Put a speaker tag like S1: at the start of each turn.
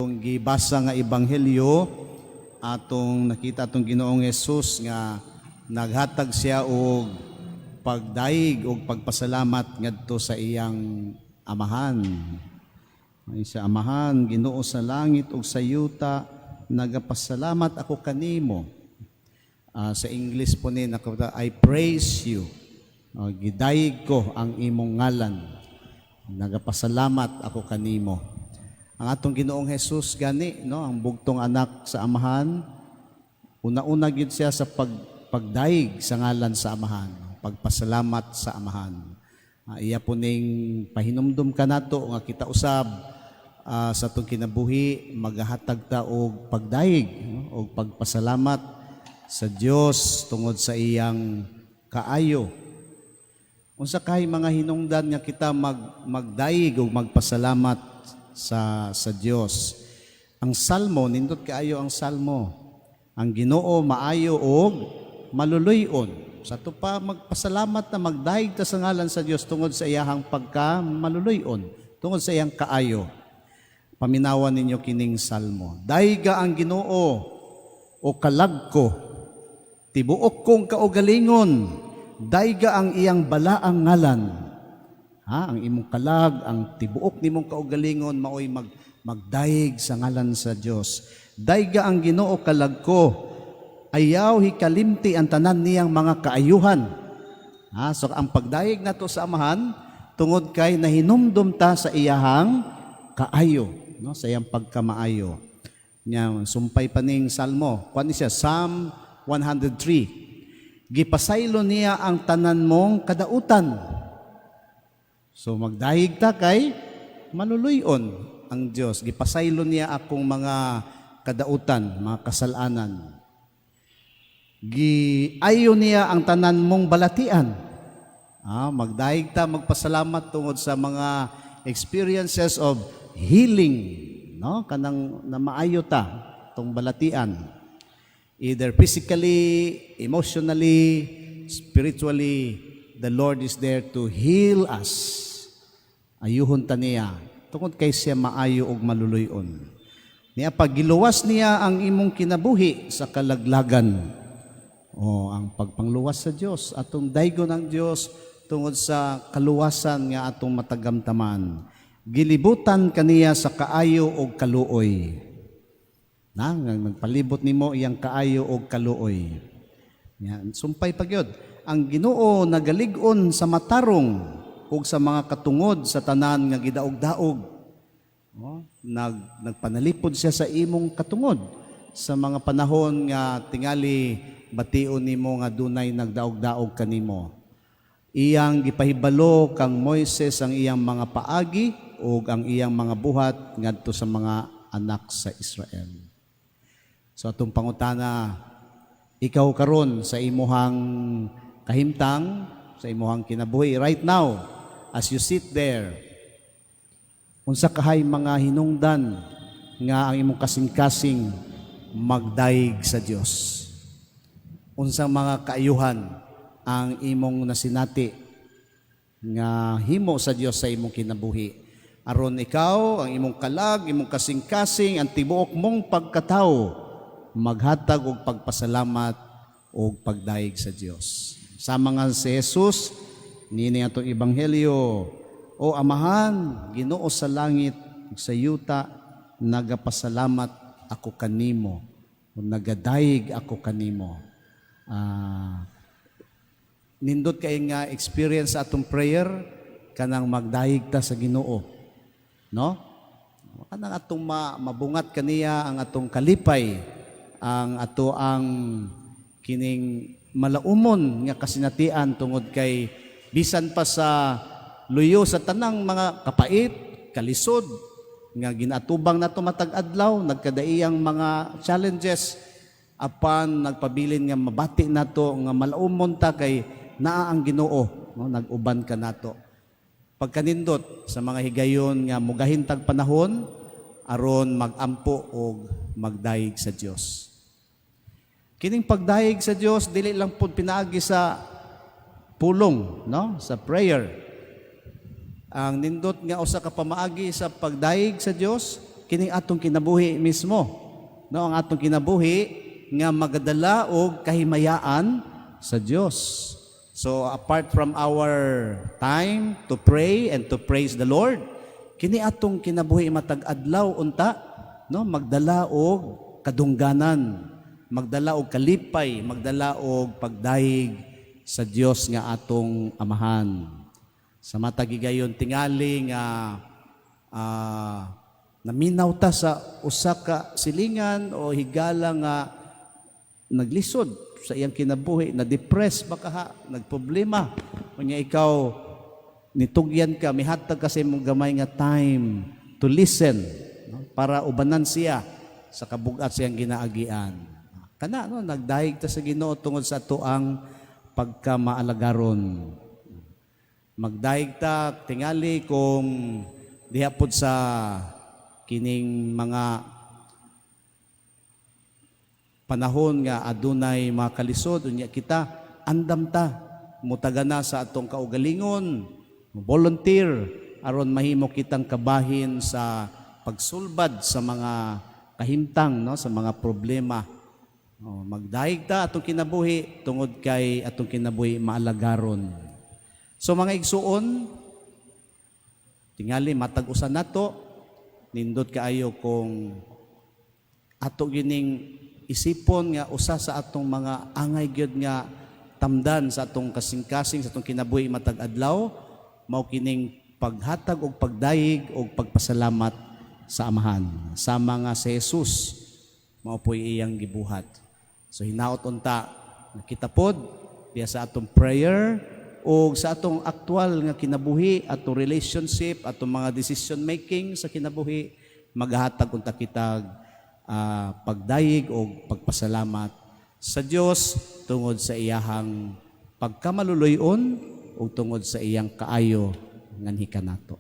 S1: Atong gibasa nga ebanghelyo, atong nakita atong Ginoong Hesus nga naghatag siya og pagdayeg og pagpasalamat ngadto sa iyang Amahan. Ay sa Amahan, Ginoo sa langit ug sa yuta, nagapasalamat ako kanimo. Sa English po ni nakabata, "I praise you." Gidayeg ko ang imong ngalan. Nagapasalamat ako kanimo. Ang atong Ginoong Hesus gani, no, ang bugtong anak sa Amahan, una-una gyud siya sa pagdayeg sa ngalan sa Amahan, pagpasalamat sa Amahan. Iya po ning pahinumdum kanato nga kita usab sa atong kinabuhi magahatag ta og pagdayeg, no, og pagpasalamat sa Dios tungod sa iyang kaayo. Unsa kay mga hinungdan nga kita magdayeg ug magpasalamat sa Dios? Ang Salmo, nindot kaayo ang Salmo. Ang Ginoo maayo og maluluy-on. Sa ato pa magpasalamat na magdayeg ta sa ngalan sa Dios tungod sa iyahang pagka maluluy-on, tungod sa iyang kaayo. Paminawan ninyo kining Salmo. Dayga ang Ginoo o kalag ko, tibuok kong kaugalingon, dayga ang iyang balaang ngalan. Ha, ang imong kalag, ang tibuok nimong kaugalingon maoy magdayeg sa ngalan sa Dios. Dayga ang Ginoo, kalag ko. Ayaw hikalimti ang tanan niyang mga kaayuhan. Ha, so ang pagdayeg nato sa Amahan tungod kay nahinumdum ta sa iyahang kaayo, no, sa iyang pagkamaayo. Nya sumpay pa ning salmo. Kuan ni siya, Psalm 103. Gipasaylo niya ang tanan mong kadautan. So magdayeg ta kay maluluy-on ang Dios. Gipasaylo niya akong mga kadautan, mga kasalanan. Giayo niya ang tanan mong balatian. Magdayeg ta, magpasalamat tungod sa mga experiences of healing, no? Kanang na maayo ta tong balatian. Either physically, emotionally, spiritually, the Lord is there to heal us. Ayuhon ta niya tungod kay siya maayo ug maluluy-on. Niya paggiluwas niya ang imong kinabuhi sa kalaglagan. O ang pagpangluwas sa Dios, atong daygon ang Dios tungod sa kaluwasan nga atong matagamtaman. Gilibutan kaniya sa kaayo og kaluoy. Na, nga nagpalibot nimo iyang kaayo og kaluoy. Yan, sumpay pa gyud. Ang Ginoo nagalig-on sa matarong ug sa mga katungod sa tanan nga gidaog-daog. Oh, nagpanalipod siya sa imong katungod sa mga panahon nga tingali bation nimo nga dunay nagdaog-daog kanimo. Iyang gipahibalo kang Moises ang iyang mga paagi ug ang iyang mga buhat ngadto sa mga anak sa Israel. So atong pangutana, ikaw karon sa imuhang kahimtang, sa imuhang kinabuhi right now, as you sit there, unsa kahay mga hinungdan nga ang imong kasing-kasing magdayeg sa Dios? Unsang mga kaayuhan ang imong nasinati nga himo sa Dios sa imong kinabuhi? Aron ikaw, ang imong kalag, imong kasing-kasing, ang tibuok mong pagkatawo maghatag og pagpasalamat og pagdayeg sa Dios. Sama nga si Jesus, niini atong ebanghelyo, "O Amahan, Ginoo sa langit ug sa yuta, nagapasalamat ako kanimo, o nagadayeg ako kanimo." Nindot kay nga experience sa atong prayer kanang magdayeg ta sa Ginoo. No? Kanang atong mabungat kaniya ang atong kalipay, ang ato ang kining malaumon nga kasinatian tungod kay bisan pa sa luyo sa tanang mga kapait, kalisod nga ginatubang nato matag adlaw, nagkadaiyang mga challenges, apan nagpabilin nga mabati nato nga malaumon ta kay naa ang Ginoo, no, nag-uban kanato. Pagkanindot sa mga higayon nga mugahin tag panahon aron magampo og magdayeg sa Dios. Kining pagdayeg sa Dios dili lang pud pinaagi sa pulong, no, sa prayer. Ang nindot nga usa ka pamaagi sa pagdayeg sa Dios kay Kining atong kinabuhi mismo, no? Ang atong kinabuhi nga magadala og kahimayaan sa Dios. So apart from our time to pray and to praise the Lord, kini atong kinabuhi matag adlaw unta, no, magdala og kadungganan, magdala og kalipay, magdala og pagdayeg sa Dios nga atong Amahan. Sa matag higayon, tingali nga naminaw ta sa usa ka silingan o higala nga naglisod sa iyang kinabuhi, na-depress ba kaha, nagproblema. Unya ikaw, nitugyan ka, mihatag ka sa imong gamay nga time to listen, no? Para ubanan siya sa kabugat sa iyang ginaagian. Kana, no, nagdayeg ta sa Ginoo tungod sa atoang pagkamaalagaron. Magdayeg ta tingali kung diha pod sa kining mga panahon nga adunay mga kalisod, unya kita andam ta mutagana sa atong kaugalingon, volunteer aron mahimo kitang kabahin sa pagsulbad sa mga kahimtang, no, sa mga problema. Oh, magdayeg ta atong kinabuhi tungod kay atong kinabuhi maalagaron. So mga igsuon, tingali matag usa nato, nindot kaayo kung ato gining isipon nga usa sa atong mga angay gyud nga tamdan sa atong kasing-kasing, sa atong kinabuhi matag adlaw, mao kining paghatag og pagdayeg og pagpasalamat sa Amahan, sama nga si Jesus mao po'y iyang gibuhat. So hinaot unta nga kita pod diya sa atong prayer o sa atong aktual nga kinabuhi, atong relationship, atong mga decision making sa kinabuhi, maghatag unta kita pagdayeg o pagpasalamat sa Dios tungod sa iyahang pagkamaluluy-on o tungod sa iyang kaayo nganhi kanato.